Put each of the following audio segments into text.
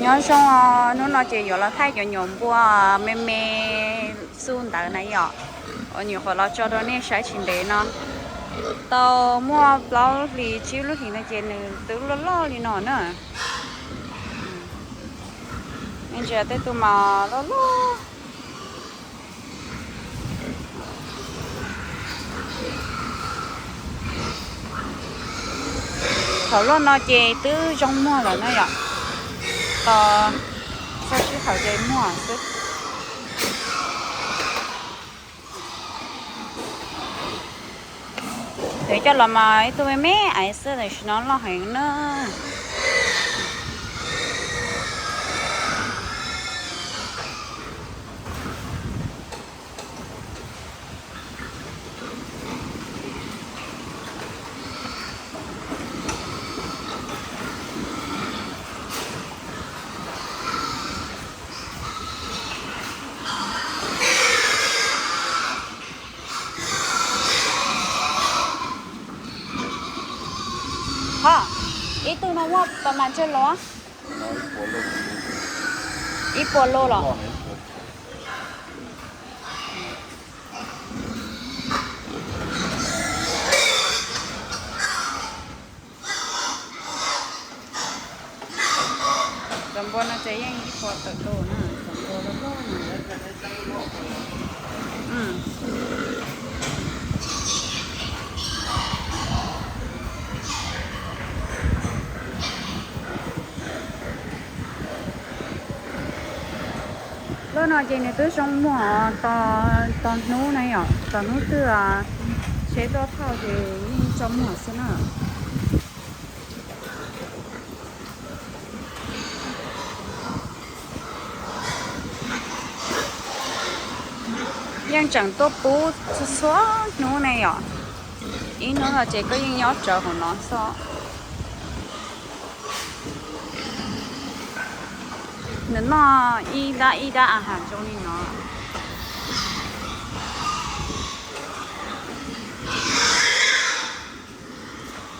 Nyob zoo, hnub no ces yuav los thaij cov nyuam npua me me xu ntawd na yom, uas nyuam qhuav los tso rau nej saib tsis ntev no. Tau muaj plaub hlis tsib lub hlis no ces nws twb loj loj li no na. Nej ntsia tej tug mas loj loj. Thaum loj no ces twb zoo muag lawm na yom. Tos txog sij hawm ces muag xwb. Twb coj los mas ib tug me me aiv xwb, tam sim no loj heev na. Ho, ib tug no muaj pas mas tsawg los? Ib puas lus los? Cov npua no ces yeej ib puas tawm lus na, cov npua loj loj no. Loj no ces nws twb zoo muag tos hnub na yom, tos hnub twg tsheb tuaj thauj ces yeej tso muag xwb na. Yeej tseem tuaj pub txhua hnub ne yom. Ib hnub no ces koj yeej nyob tsawv hauv no xwb. Nws noj ib dab ib dab a has zoo li no.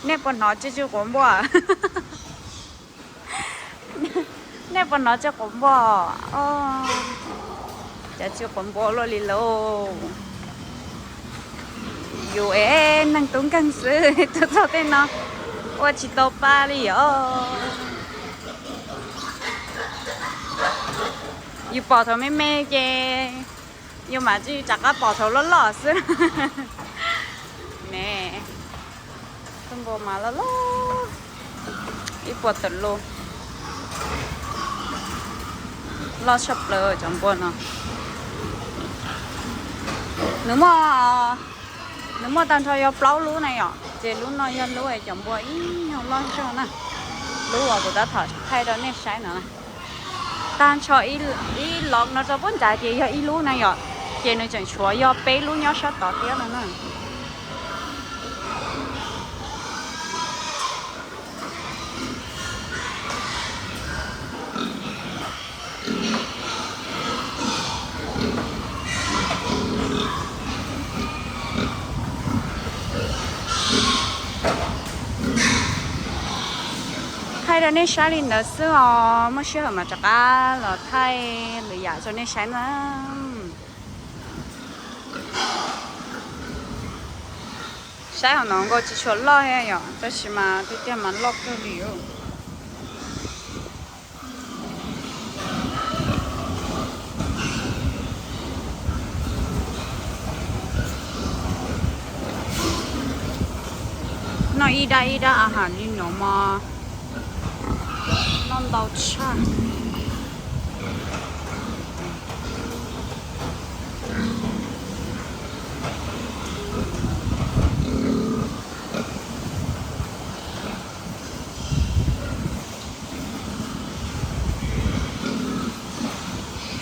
Nej puas hnov tsw tsw quav npua? Nej puas hnov tsw quav npua? Cov tsw quav npua luaj li lauj. Yus es neeg tub nkeeg xwb, tuaj txog tej no ua tsis tau pa li os. Yus pom thaum me me ces yus mam li rov qab pom thaum loj loj xwb ne. Tus npua mas loj loj, ib puas tawm lus, loj tshaj plaws cov npua no. Nws muaj, nws muaj tag nrho yog plaub lub na yom, ces lub no yog lub cov npua ib nyuag loj zog na. Lub uas kuv tab tom thaij rau nej saib no na. Tag nrho ib los no rau puab nrad ces yog ib lub na yom, ces nws tseem tshuav yog peb lub nyob sab tod thiab no na. Thaij rau nej saib li ntawd xwb os, muaj sij hawm mas rov qab los thaij lwm yam rau nej saib na. Saib hauv no nkaus tsis tshua loj thiab yom, tab sis mas tiag tiag mas loj kawg li. Noj ib dab ib dab a has li no mas noj ntau tshaj.